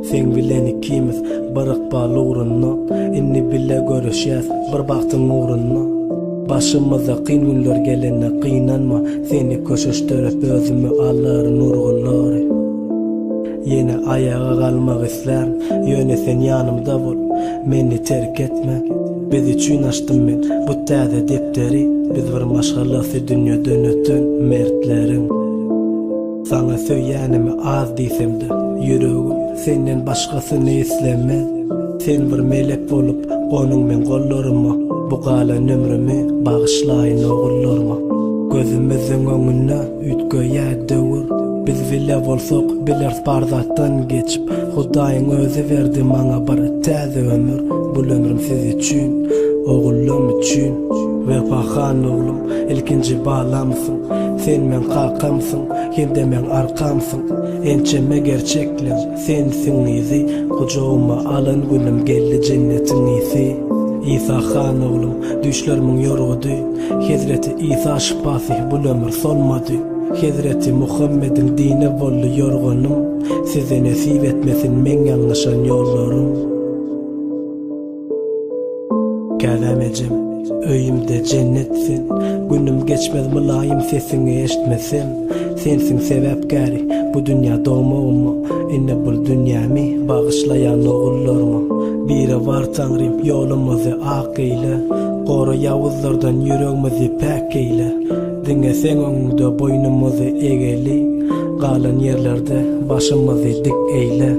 Seň bilen ikimiz bir ykbal ugrunda, Indi bile göreşýäs bir bagtyň ugrunda. Başymyza kyn günler gelende gynanma, Seni köşeşdirip özüme alaryn urgulary. Ýene aýaga galmak islän, ýöne sen ýanymda bol, meni terk etme. Biz üçin açdym men bu täze depderi, Biz bir maşgalasy dünýeden öten mertleriň. Saňa söýýänimi az diýsemde, ýüregim senden başgasyny islemez. Sen bir melek bolup gonuň meň gollaryma, bu galan ömrümi bagyşlaýyn ogullaryma. Gözümiziň öňünde üýtgeýär döwür, biz bile bolsak bileris bar zatdan geçip. Hudaýyň özi berdi maňa bir täze ömür, bul ömrüm siz üçin, ogullam üçin. Wepa han oglum, ilkinji balamsyň. Sen meň kakamsyň, hem-de meň arkamsyň. Ençeme gerçekleň sensiň yzy, Gujagyma alan günüm geldi jennetiň ysy. Isa han oglum, düýşlerimiň ýorgudy, Hezreti Isa şypasy bul ömür solmady. Hezreti Muhammediň dini boldy ýorganym, Size nesip etmesin meň ýalňyşan ýollarym. Käbäm ejem, öýümde jennet sen, Günüm geçmez mylaýym sesiňi eşitmesem. Sensiň sebäpkäri bu dünýä dogmagyma, Indi bul dünýämi bagyşlaýan ogullaryňa. Biribar Taňrym ýolumyzy ak eýle, Gora ýawuzlardan ýüregmizi päk eýle. Diňe seň öňüňde boýnumyzy egeli, Galan ýerlerde başymyzy dik eýle.